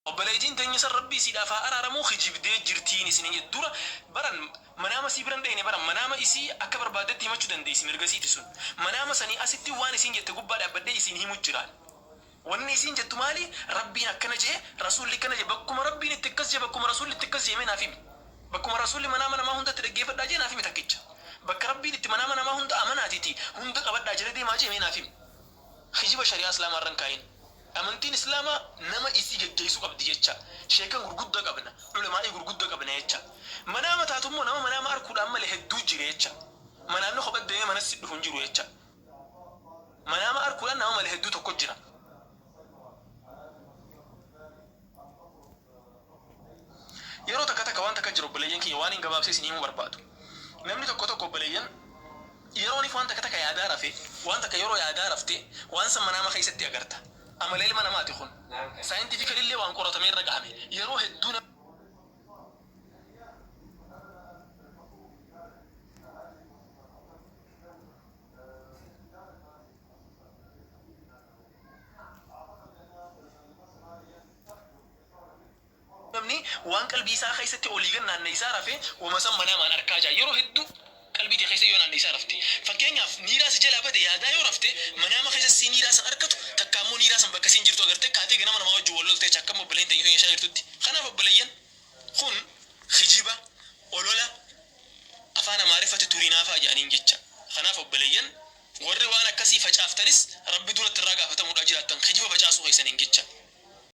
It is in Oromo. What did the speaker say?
Obboleeytiin teenya san Rabbi isiidhaaf haa araaramuu kijibdee jirtiin isiniin jedhe. Dura baran manaama isii bira hin dheyne baran manaama isii akka barbaaddetti himachuu dandeeysi mirga isiiti sun. Manaama sanii asitti waan isiin jette gubbaa dhaabbadhee isiin himu jiraan. Wanni isiin jettu maali? Rabbiin akkana je'e, Rasuulli akkana je'e. Bakkuma Rabbiin itti akkas je'e, bakkuma Rasuulli itti akkas je'e mee naaf himi. Bakkuma Rasuulli manaama namaa hunda itti dhaggeeffadhaa je'e naaf himi takkicha. Bakka Rabbiin itti manaama namaa hunda amanaatiiti hunda qabadhaa jala deemaa je'e mee naaf himi. Kijiba shari'aa Islaamaa irra hin kaa'in. Amantiin Islaamaa nama isii geggeessu qabdi jecha. Sheekkan gurgudda qabna, ulamaa'ii gurgudda qabna jecha. Manaama taatu immoo nama manaama arkuudhaan male hedduu jira jecha. Manaamni kopha deemee mana si dhufu hin jiru jecha. Manaama arkuudhaan nama male hedduu tokko jira. Yeroo takka takka waan takka jira obboleeyyan kiyya waan hin gabaabsee isin himuu barbaadu. Namni tokko tokko obboleeyyan yeroonif waan takka takka yaadaa rafe waan takka yeroo yaadaa rafte waan san manaama keessatti agarta. Amala ilma namaati kun. Scientifically illee waan qoratamee irra gahame. Yeroo hedduu Namni waan qalbii isaa keessatti olii gad naanneysaa rafe woma san manaamaan arkaa ja'a. Yeroo hedduu qalbii tee keessa yoo naanneysaa rafte. Fakkeenyaaf niiraa si jalaa bade yaadaa yoo rafte manaama keessa sii niiraa san arkatu takka ammoo niiraa san bakka isiin jirtu agarte kaatee ganama namaa wajjin wal lolte jecha akka amma obboleeyyan teenya tun jechaa jirtutti. Kanaaf obboleeyyan kun kijiba, olola, afaan Amaariffatti turinaafaa jedhaniin jecha. Kanaaf obboleeyyan warri waan akkasii facaaftanis Rabbi duratti irraa gaafatamuudhaa jiraattan kijiba facaasuu keessaniin jecha.